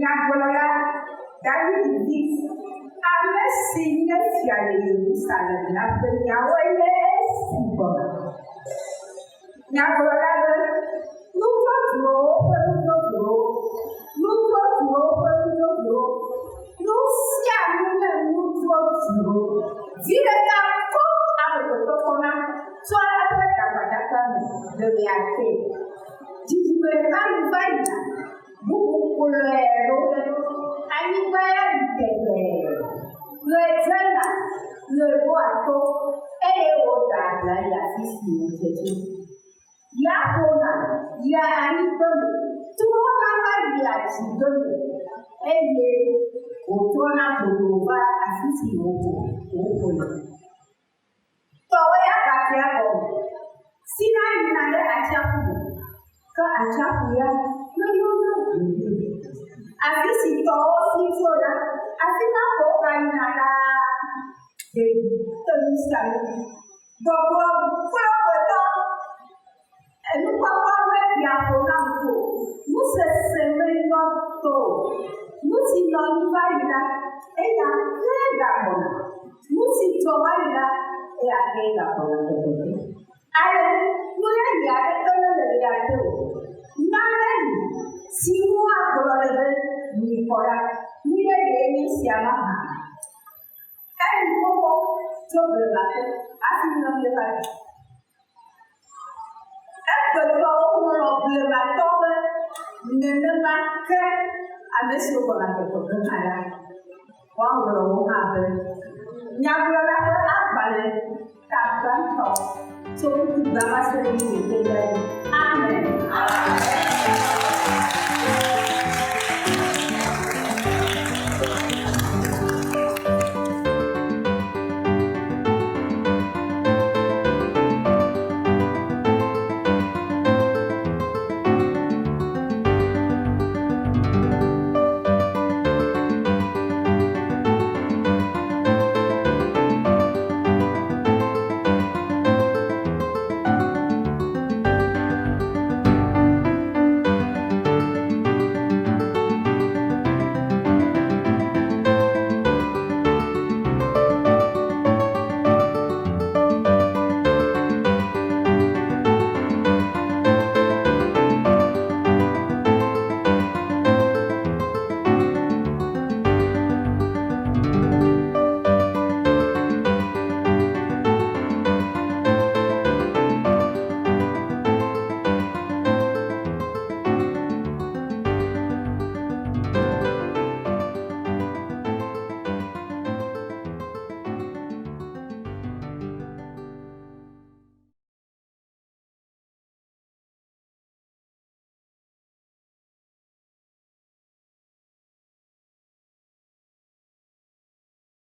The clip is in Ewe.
Nyagblɔla David vi, ame si nye fia le Yerusalem la ƒe nyawoe nye esi gbɔna. Nyagblɔla be, Nu dzodzrowo ƒe nu dzodzrowo, nu dzodzrowo ƒe nu dzodzrowo, nu sia nu nye nu dzodzro. Viɖe ka koŋ amegbetɔ kpɔna tsoa eƒe dagbadagba me le ɣea te? Dzidzime ɖeka nu va yina, bubu kplɔe ɖo. Anyigba ya li tegbee. Ɣe dzena, ɣe ɖoa to, eye wòɖea abla yia afi si wòdze tso. Ya ƒona yia anyigbe me, trɔna va yia dzigbe me, eye wòtrɔna godoo va afi si wòƒo wòƒo le. Tɔwo ya gatea gɔme sina yina ɖe atsiaƒu me, ke atsiaƒu ya meyɔna gbeɖe o. Afi si tɔwo si tso la, afi ma ko wogayina ɖaa. Ɖeɖi te nu sia nu. Gbɔgbɔ kple gbetɔ, enukpɔkpɔ meɖia ƒo na ŋku o, nusese menyɔ to o. Nu si nɔ anyi va yi la, eya kee gagbɔna. Nu si dzɔ va yi la, eya kee gagbɔna teteete. Ale nu yeye aɖeke mele ɣea te o. Nane li si ŋu woagblɔ le be, Mixɔ la, nu yeyee nye esia mahã? Eli xoxo tso blema ke hafi nyɔnue va dzɔ. Egbetɔwo ŋlɔ blematɔwo be nenema ke ame siwo gbɔna gbɔgbɔ ge hã la, woaŋlɔ wo hã be. Nyagblɔla ƒe agbalẽ ta gbãtɔ tso ŋkugbã va se ɖe wuiɖekɛlia dzi. Amen.